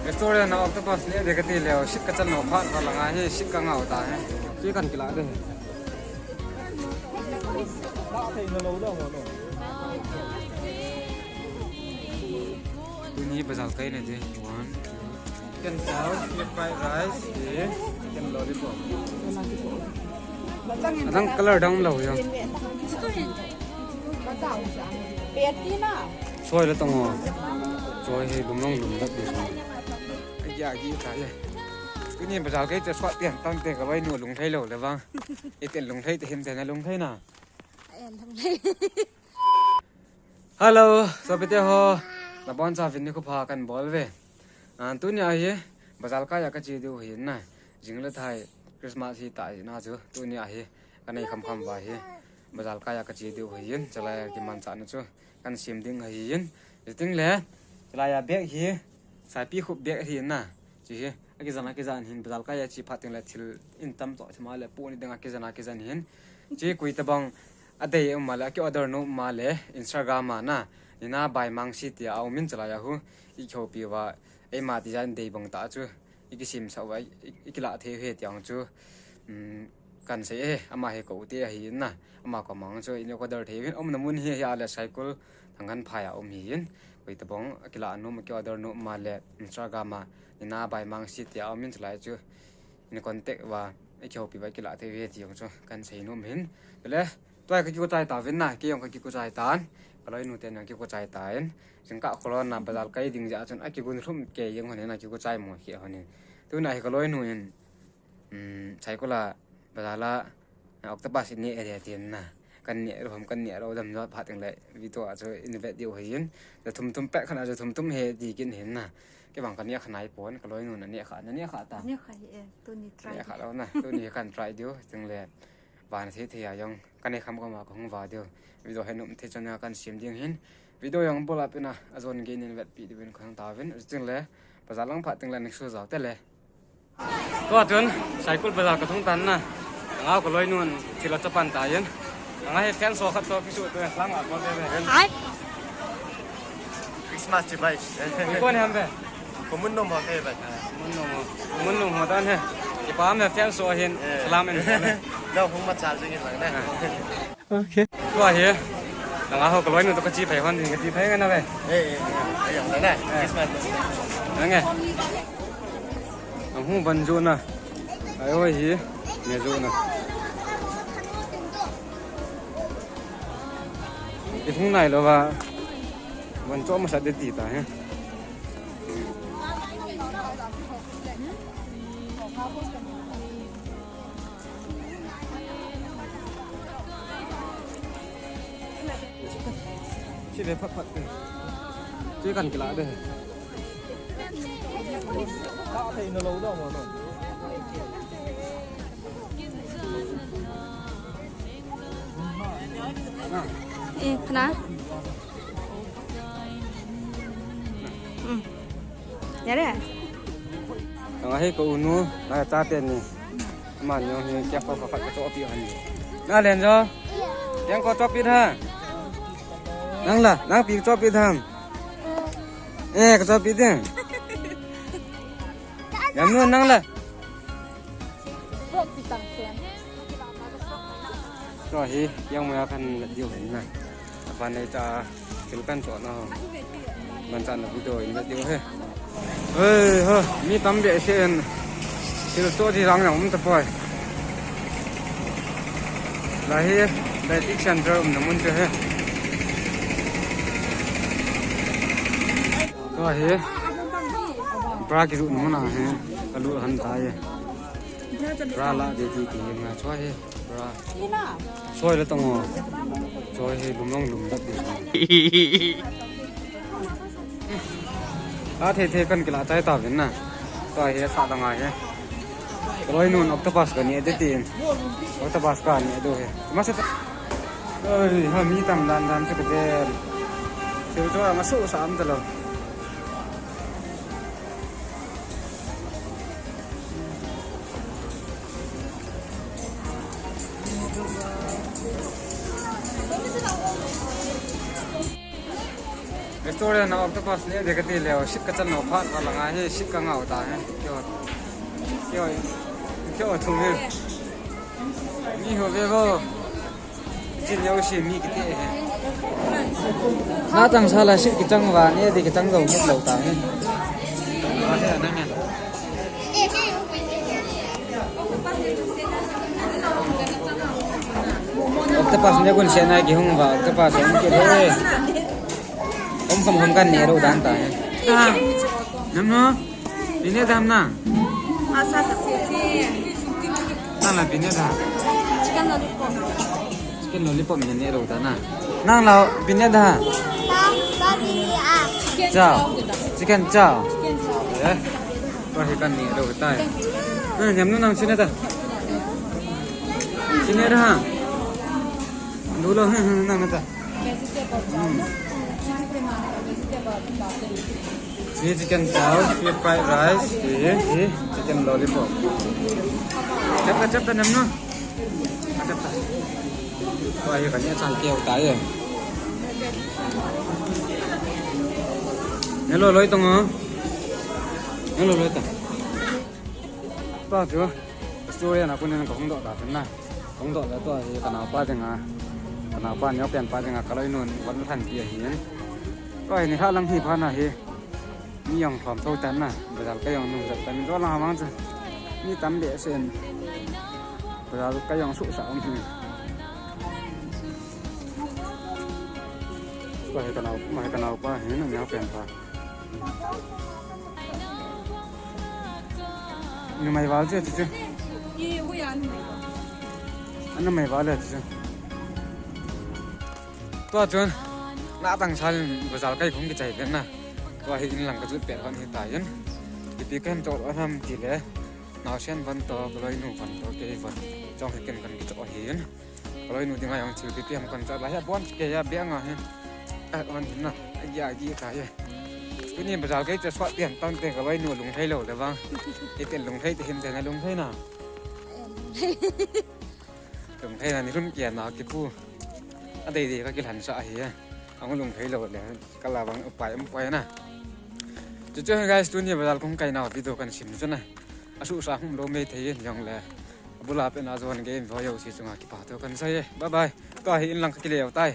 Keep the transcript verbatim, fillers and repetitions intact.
Restaurant a octopus ne de kati leh, sik kachan lou phat, phat langa hi sik kangah ta hi. Tui kan kila de. Tuni bazar kai ne de. One, two. Chicken chow, fried rice, eh, chicken lollipop. Adang color dang lou ya. Soi le tong o. Soi hi lum long lum dat di soi. Ai ya, ki ta ye. Tuni bazar kai te soi pian tang te ka bai nu lung thei lou le vang. Iten lung thei te him te na lung thei na. Hello, sopite ho. Nabonchauvin nikho pha kan bol uve. Ah, tuni a hi bazar kai a kache diu ahi na. Jing le thai Christmas hi ta ahi na chu. Tuni a hi kanei kham kham uva hi bazar kai a kache diu ahi. Chalai a kimanchahna chu kan sem ding ahi. Chuting le chalai a bag hi saipi khup bag ahi na. Chu hi akijan akijan hin bazar kai a che phat teng le thil in tam toh thima le pu ni ding akijan akijan hin. Chu koi tabang adei um a le, aki order nom um a le, Instagram a na, Nina by Mangsi tia aum in, chalai a hu, i kihoupi uva, eima design dei bang tah chu, i kisemsah uva, i, i kilah thei u ahi ti ang chu, um, kan sei e, ama hi kou te ahi in na, ama koma chu, in order thei u ahin, umna mun hi, hi a le Saikul, Thangkanphai a um ahi in, koi tabang, akilah nom, aki order nom um a le, Instagram a, Nina by Mangsi tia aum in, chalai chu, in contact uva, i kihoupi uva, i kilah thei u ahi ti ang chu, kan sei nom ahin, le, Tua hi ka kiko chai tauvin na, kei jong ka kiko chai tan. Ka loinu ten jong kiko chai tan. Jingkah kholon na bazar kai ding jeh a chun akigun lhum kei jeng lhonin, akiko chai mo khe lhonin. Tuna hi ka loinu in, um, Saikul a bazar a, ah, octopus i neh e tin na. Kan neh lou ham, kan neh lou dam jong phat teng le video a chu in vet diu ahi in. Jathum thum pack khat a jathum thum hi ti kin hin na. Kei vang ka neh kha nai pon, ka loinu na neh kha, na neh kha ta. Neh kha hi e, tuni try. Neh kha lou na, tuni kan try diu, teng le. Vana thei thei a jong, kanei kham kham a kahung va diu. Video hi nom thei chan a kan sem ding ahin. Video jong bol a pina, ajon gei nin vetpi diuvin kahung tauvin. Chuting le, bazar lang phat teng le next show jao te le. Tua chun, Saikul bazar kathung tan na. Anga ka loinun, thil achapan tan. Anga hi fan show khat toh kisu tu lang a ko ve ve. Hai. Christmas chibai. Koi kon ham ve? Ko mun nom ho ke ba. Mun nom ho. Mun nom ho dan he. Kipa me fan show hin. Eh. Salam en. Na hung ma chal jing in lang na. Ah. Okay. Tua hi. Langa ho ka loinu toh kache phei hon ding kache phei ngan na ve. Eh, eh, eh. Ayong na na. Eh. Christmas. Nang e. Ang hu ban jo na. Ai hoi hi. Me jo na. I hung nai lou va. Van cho masa de ti ta he. Chi ve phat phat. Chi kan kila de. Eh, kena. Hmm. Ya deh. Tang ahi ka unu, la ta te ni. Aman jong hi kya ko ka khat ka chopi han. Na len jo. Yang ko chopi tha. Nang la, nang pi chopi tham. Eh, ka chopi ding. Yam nu nang la. Tua hi, yang maya kan vet diu hin na. Apan nei ta, thil kan cho na ho. Ban cha na video in vet diu he. Hey, ha, mi tam behseh in. Thil cho di rang na um tapoi. La hi, dietary center umna mun chu he. Tua hi, bra kijoh na mun a hi, ka lut han ta e. Bra la de ti ti na chua hi, bra. Soi le tong o. Soi hi lum long lum dat di. A thei thei kan kila chai tauvin na. Tua hi sa dang a hi. Ka loinun octopus ka neh de tin. Octopus ka neh diu hi. Masa ta. Oi, ha mi tam dan dan chu ka del. Thil chu anga suhsah um talou. Korean octopus ne de kati leo, ship kachan lou phat va langa hi, ship kangau ta hi. Kio. Kio. Kio thum hi. Ni ho ve vo. Chin yo shi mi kiti hi. Na tang sala ship kichang va ne de kichang lou mit lou ta hi. Va he na nge. Octopus ne kun sena kihung va, octopus hung kile. Om kham kham kan ne ro dan ta. Ah. Nam no? Bine dam na? Asa ta se se. Na la bine da. Chicken lollipop. Chicken lollipop ne ne ro ta na. Nang la bine da. Ba, ba bine a. Chow. Chicken chow. Chicken chow. Eh. Ko hi kan ne ro ta. Na nyam nu nang sine ta. Sine da. Lu lo nang na ta. Hi chicken chow, hi fried rice, hi, hi chicken lollipop. Chapta, chapta nam no. Chapta. Ko hi kan ya chang keu ta ye. Hello, loi tong o. Hello, loi tong. Tua chu, story na kunin kahung doh ta pen na. Kahung doh le tua hi kanaopa dinga, kanaopa neopen pa dinga kaloinun von than ti ahin. Tua hi ni halang hi pha na hi. Mi jong thom tho tan na, bazar ka jong nung jat tan, dolang amang chu. Mi tam behseh in. Bazar ka jong suhsa um hi. Tua hi kanao, ma hi kanaopa hi na neopen pa. Numei val che chu chu. Numei val le chu chu. Tua chun, na tang sal bazar kai khung kichai pen na. Tua hi in lang ka jut pet hon hi ta in. Ipi kan to ham ti le. Naosen van to, kaloinu van to, kei van. Chong hi ken kan kicho hi in. Kaloinu dinga jong thil pipi ham kan cha la hi, bon kei a bia nga hi. A, on na, a gi a gi ka hi. Tuni bazar kai cha swat pian tan te kaloinu lung thei lo le vang. Iten lung thei te him te na lung thei na. Lung thei na ni lum kia na kipu. A dei dei ka kilhan sa hi. Ang lung thei lo le ka la vang upai um pai na. Chu chu guys, tuni bazar kong kai na video kan sim chu na. Asuhsa hum lo mei thei in jong le. Abula pen a jon game vo yo si chunga kipa to kan sai. Bye bye. Tua hi in lang ka kile tai.